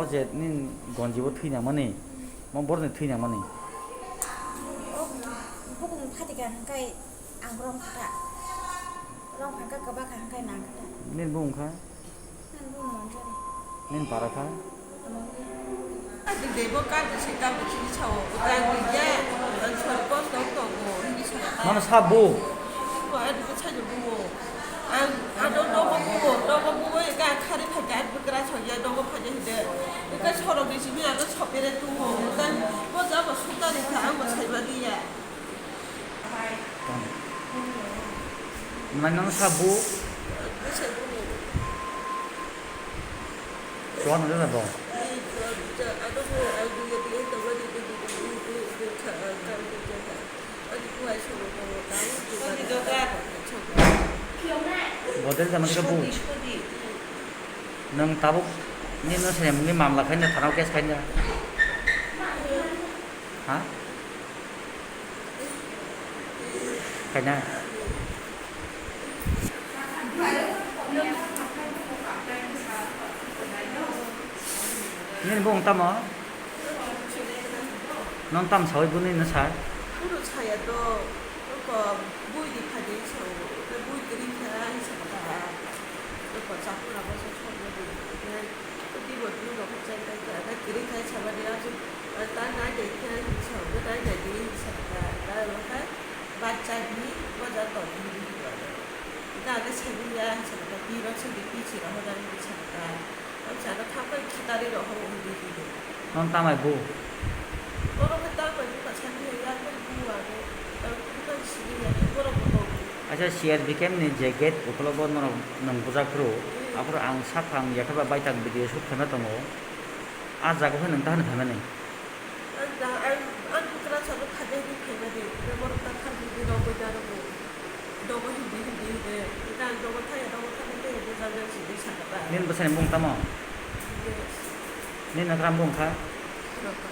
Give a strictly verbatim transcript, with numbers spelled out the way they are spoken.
Je nini gonjibo thwi nangmani, mo borokni thwi nangmani. O bukung phatika hwnkhe ang rong kha ta. Rong phanka kwbakha hwnkhe nang kha ta. Nini bumung kha? Nini bumung Manjari. Nini para kha? Manjari. Adi debo kaji se kaji chini sao, utai dije, ang sor kos dok tongo, hini sana ta. Mano sabo? Ko adi ko chai buo. Ang, ano nogo buo, nogo buo, eka khari phaja, bukra soya, nogo phaja hide. Eka sorok ni simi ano sopere tuo, utai bo jabo sutani kha, ang bo saiba diya. Nang nang sabo? Ang bo saiba diya. Chuan hwnwi bo. Bodol jama khe bu. Nwng tabuk nini no saimanwi mamla khaina, thanao case khaina. Ha? Khaina. Nini bung tamo? Nwng tam sawi bwni no sa? Phuru saya to, oko bui di phai di sao, bui kwrwi kha, hwnsa kha. Oko chapura bo sok sok di, hwnkhe tei bo bui rok chai kai kha, hwnkhe kwrwi khai saba di, achu ta nai dai khe hwnsa, hwnkhe nai dai di hwnsa kha, ta hwnkhe bachcha di, boja tong di hwnwi kha. Hwnkhe ang khe sai di ya hwnsa kha, twi rok se di, twi se rok hoda hwnwi sa kha. Ang sana thapai khitari rok ho udi udi. Nwng tamai bu? Oro khe tamai bu ka sani ya, ya khe bu aro. Ang khe sini ya, borok bo tongo. Acha, C R B camp ni je gate ukholo bo norok nwng bujak phuru. Hmm. Aphuru ang saphang yakhe ba baithang video shoot khaima tongo. Ah jaga khe nwng tahani phaimani. Ang da, ang, ang bwkra sano khaide hinwi khaimani, hwnkhe borok ta thang hinwi rw bai da rw bo. Dogo hindi hindi hinwi, hwnkhe ang dogo thaya, dogo thani tei hinwi jang jang simi sakha ta. Nini bwsani mung tamo? Yes. Nini nagra mung kha? Rw kha.